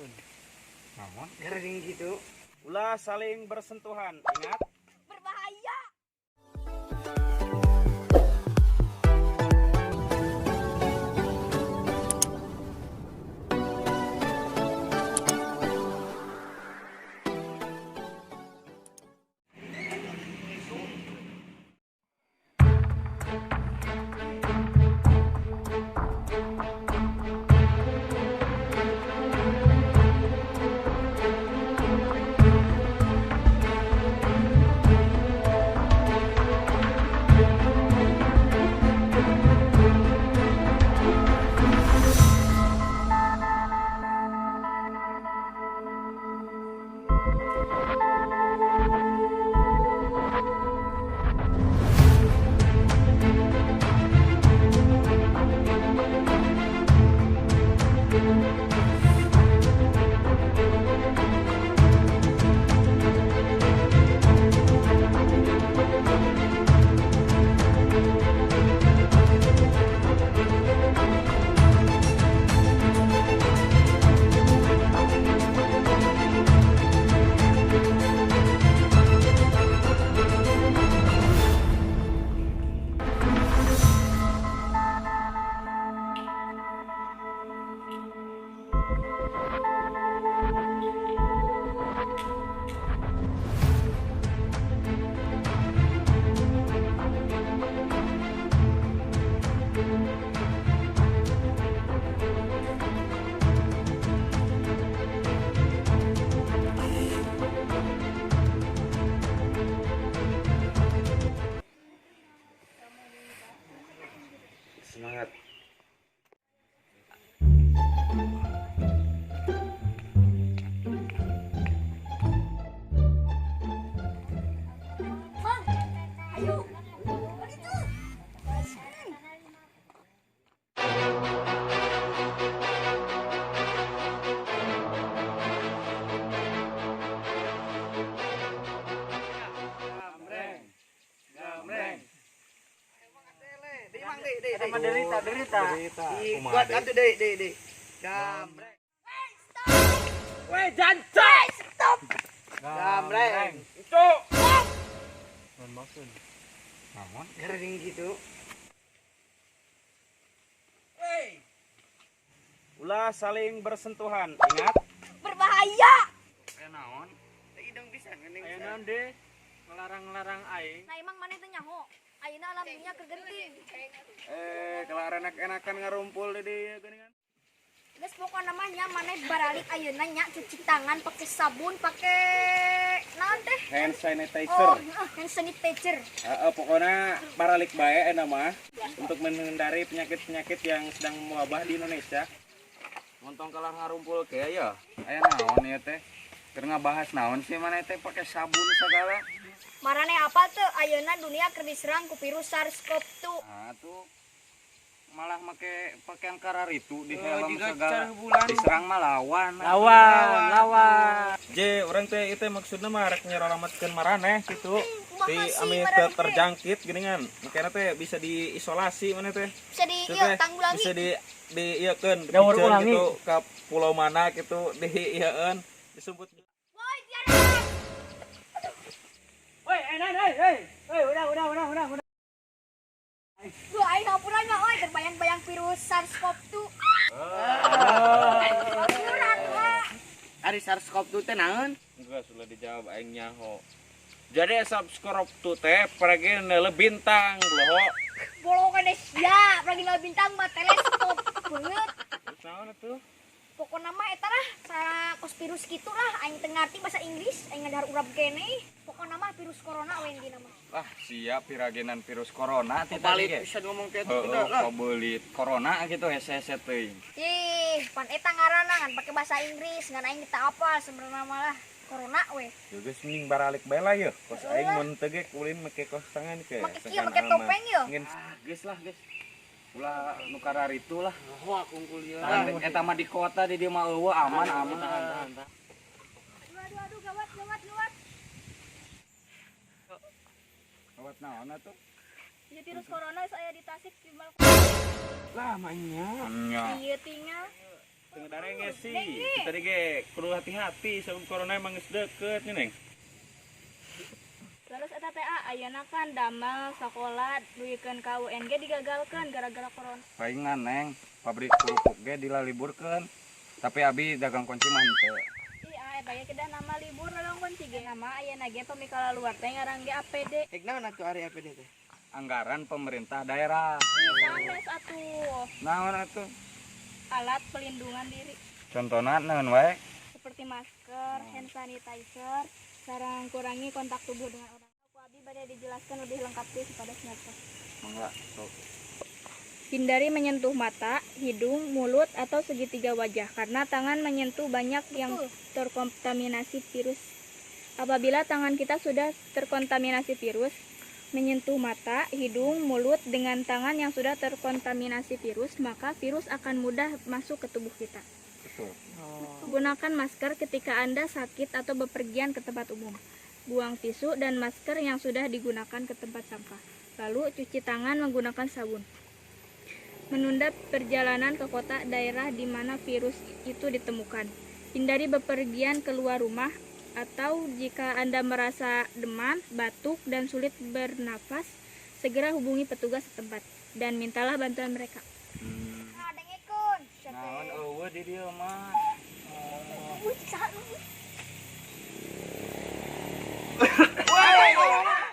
Maksud. Naon? Gering gitu. Ulah saling bersentuhan. Ingat. Berbahaya. Semangat. Mang, ayo. Itu. Gambreng. Gambreng. Deui mang deui deui. Sama derita derita. Derita. Kuat atuh deui deui deui. Gambreng. Weh, janca. Stop. Gambreng. Itu. Maksud. Naon? Gering gitu. Ulah saling bersentuhan. Ingat. Berbahaya. Aya naon? Hidung pisan geuning. Aya naon deh? Ngelarang-larang aing. Nah emang mana itu nyaho? Ayeuna alam dunia keur genting. Kelar enak-enakan ngarumpul di dieu geuningan. Geus pokona mah nya maneh baralik ayeuna nya cuci tangan pakai sabun, pakai naon teh? Hand sanitizer. Oh, hand sanitizer. Heeh, pokoknya baralik bae eta mah untuk menghindari penyakit-penyakit yang sedang mewabah di Indonesia. Montong kalah ngarumpul ke ya. Aya naon ieu teh? Keur ngabahas naon sih maneh teh pake sabun segala. Marane apa tuh ayeuna dunia keur diserang ku virus SARS-CoV-2. Ah tuh malah make pakaian kararitu di Oh, helm jiga segala. cara bulan. Diserang mah lawan. Lawan, lawan. J, orang teh itu maksudna mah rek nyerolametkeun maraneh gitu. Kumaha Di sih ame maraneh teu teh? terjangkit geuningan. Makanya teh bisa diisolasi mana teh. Bisa di Itu ieu teh tanggulangi. bisa di di ieukeun, Daur dipikeun ulangi. gitu ke pulau mana gitu di ieueun disebut. Woi, tiara. Woi, eh, eh, udah. Duh, aing hampura nya euy terbayang-bayang virus SARS-CoV-2. Hampura tuh. Ari SARS-CoV-2 teh naon? Enggak sudah dijawab aing nyaho. Jadi subscribe tuh teh pergi nele bintang bloho. Bolo kene sia, lagi nol bintang mah teleskop banget. Terus naon atuh? Pokokna mah eta lah, sa kos virus kitu lah, aing teu ngarti bahasa Inggris, aing ngadahar urap kene. Pokokna mah virus corona we intina mah. Lah siap piragenan virus corona teh tadi Balik ge. bisa ngomong kayak Heeh, gitu lah. pabelit corona gitu hese-hese teuing. Ih, pan eta ngaranna ngan pake bahasa Inggris, ngan aing teu apal sebenarnya malah corona we. Ya geus mending baralik bae lah yeuh. Kos aing mun teu ge ulin make kos tangan ke. Make kieu, make topeng yeuh. Ngin Ah, geus lah geus. Ulah nu kararitu lah. Wah, kungkul ieu. Eta mah di kota di dieu mah eueuh aman aman. Aduh, aduh, aduh, gawat, gawat, gawat. Gawat naon atuh? Ya virus corona saya di Tasik di lah mainnya. Nya. Iya tinggal. Teu darenge sih. Tadi ge kudu hati-hati sebab corona emang geus deket nih, Neng. Terus eta teh ayeuna kan damel sakola dugikeun ka UN ge digagalkeun gara-gara corona. Paingan Neng, pabrik kerupuk ge dilaliburkeun. Tapi abi dagang kunci mah henteu. Ih, eta ge kedah nama libur dagang kunci ge. Nama ayeuna ge pami luar teh ngaran ge APD. Ek naon atuh ari APD teh? Anggaran pemerintah daerah. Sanes atuh. Naon atuh? Alat pelindungan diri. Contohna naon wae? Seperti masker, hand sanitizer, sareng kurangi kontak tubuh dengan orang. Ku abi bade dijelaskan lebih lengkap sih kepada siapa. Mangga, sok. Hindari menyentuh mata, hidung, mulut, atau segitiga wajah karena tangan menyentuh banyak yang terkontaminasi virus. Apabila tangan kita sudah terkontaminasi virus, menyentuh mata, hidung, mulut dengan tangan yang sudah terkontaminasi virus, maka virus akan mudah masuk ke tubuh kita. Betul. Gunakan masker ketika Anda sakit atau bepergian ke tempat umum. Buang tisu dan masker yang sudah digunakan ke tempat sampah. Lalu cuci tangan menggunakan sabun. Menunda perjalanan ke kota daerah di mana virus itu ditemukan. Hindari bepergian keluar rumah atau jika Anda merasa demam, batuk, dan sulit bernafas, segera hubungi petugas setempat dan mintalah bantuan mereka. Nah, dengekeun. Sia teh. Naon eueuh di dieu mah. Wih, saha lu? Woi.